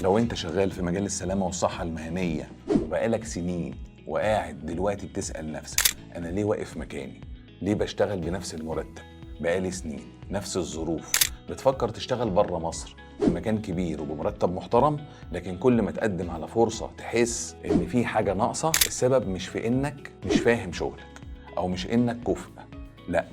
لو انت شغال في مجال السلامة والصحة المهنية وبقالك سنين وقاعد دلوقتي بتسأل نفسك انا ليه واقف مكاني؟ ليه بشتغل بنفس المرتب بقالي سنين، نفس الظروف؟ بتفكر تشتغل بره مصر في مكان كبير وبمرتب محترم، لكن كل ما تقدم على فرصة تحس ان في حاجة ناقصة. السبب مش في انك مش فاهم شغلك او مش انك كفء، لا،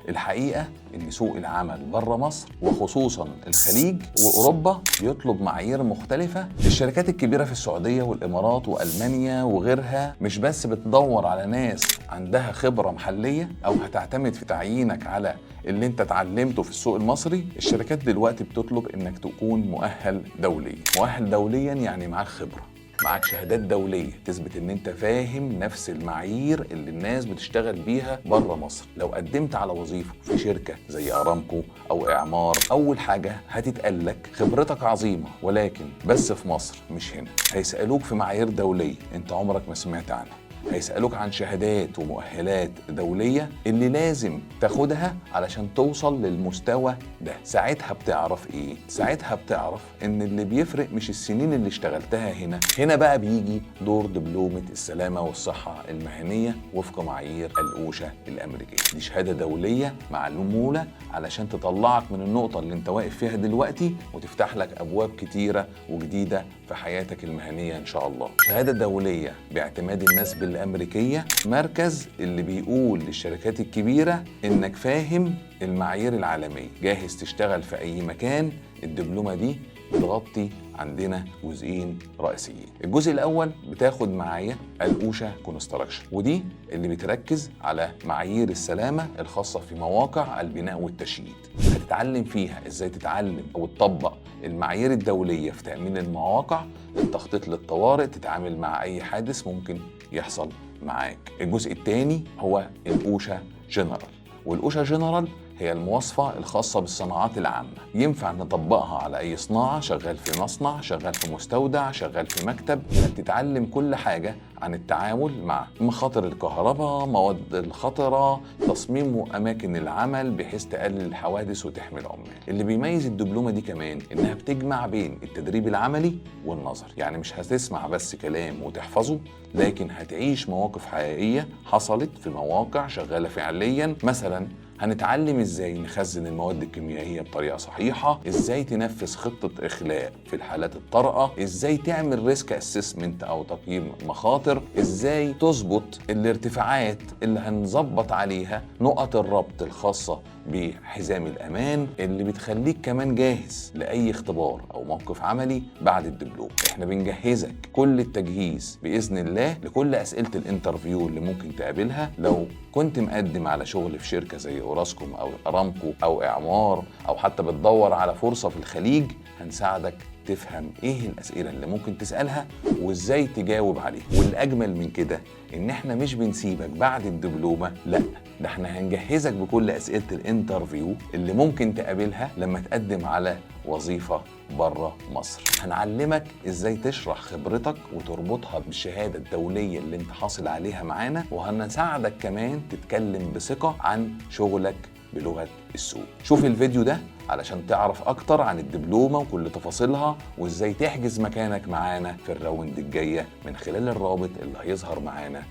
الحقيقة إن سوق العمل بره مصر وخصوصا الخليج وأوروبا بيطلب معايير مختلفة. الشركات الكبيرة في السعودية والإمارات وألمانيا وغيرها مش بس بتدور على ناس عندها خبرة محلية أو هتعتمد في تعيينك على اللي انت اتعلمته في السوق المصري. الشركات دلوقتي بتطلب إنك تكون مؤهل دوليا. مؤهل دوليا يعني معاك خبرة، معاك شهادات دولية تثبت ان انت فاهم نفس المعايير اللي الناس بتشتغل بيها بره مصر. لو قدمت على وظيفة في شركة زي ارامكو او اعمار، اول حاجة هتتقالك خبرتك عظيمة ولكن بس في مصر مش هنا. هيسألوك في معايير دولية انت عمرك ما سمعت عنها، هيسألوك عن شهادات ومؤهلات دولية اللي لازم تاخدها علشان توصل للمستوى ده. ساعتها بتعرف ايه؟ ساعتها بتعرف ان اللي بيفرق مش السنين اللي اشتغلتها هنا. هنا بقى بيجي دور دبلومة السلامة والصحة المهنية وفق معايير ال OSHA الأمريكية. دي شهادة دولية معمولة علشان تطلعك من النقطة اللي انت واقف فيها دلوقتي وتفتح لك أبواب كتيرة وجديدة في حياتك المهنية إن شاء الله. شهادة دولية باعتماد الناس الأمريكية، مركز اللي بيقول للشركات الكبيرة إنك فاهم المعايير العالمية، جاهز تشتغل في أي مكان. الدبلومة دي بتغطي عندنا جزئين رئيسيين. الجزء الأول بتاخد معايا ال OSHA construction، ودي اللي بتركز على معايير السلامة الخاصة في مواقع البناء والتشييد. هتتعلم فيها ازاي تتعلم او تطبق المعايير الدولية في تأمين المواقع، التخطيط للطوارئ، تتعامل مع أي حادث ممكن يحصل معاك. الجزء الثاني هو ال OSHA general، وال OSHA general هي المواصفة الخاصة بالصناعات العامة، ينفع نطبقها على أي صناعة، شغال في مصنع، شغال في مستودع، شغال في مكتب. إنك تتعلم كل حاجة عن التعامل مع مخاطر الكهرباء، مواد الخطرة، تصميم أماكن العمل بحيث تقلل الحوادث وتحمي العمال. اللي بيميز الدبلومة دي كمان إنها بتجمع بين التدريب العملي والنظري، يعني مش هتسمع بس كلام وتحفظه، لكن هتعيش مواقف حقيقية حصلت في مواقع شغالة فعليا. مثلا هنتعلم ازاي نخزن المواد الكيميائية بطريقة صحيحة، ازاي تنفذ خطة اخلاء في الحالات الطارئة، ازاي تعمل risk assessment او تقييم مخاطر، ازاي تظبط الارتفاعات اللي هنظبط عليها نقط الربط الخاصة بحزام الامان، اللي بتخليك كمان جاهز لاي اختبار او موقف عملي بعد الدبلوم. احنا بنجهزك كل التجهيز باذن الله لكل اسئلة ال interview اللي ممكن تقابلها لو كنت مقدم على شغل في شركة زي اوراسكوم او ارامكو او اعمار، او حتى بتدور على فرصة في الخليج. هنساعدك تفهم ايه الاسئلة اللي ممكن تسالها وازاي تجاوب عليها. والاجمل من كده ان احنا مش بنسيبك بعد الدبلومه، لا، ده احنا هنجهزك بكل اسئلة ال interview اللي ممكن تقابلها لما تقدم على وظيفة بره مصر. هنعلمك ازاي تشرح خبرتك وتربطها بالشهادة الدولية اللي انت حاصل عليها معانا، وهنساعدك كمان تتكلم بثقة عن شغلك بلغه السوق. شوف الفيديو ده علشان تعرف اكتر عن الدبلومه وكل تفاصيلها وازاي تحجز مكانك معانا في ال round الجاية من خلال الرابط اللي هيظهر معانا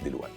دلوقتي.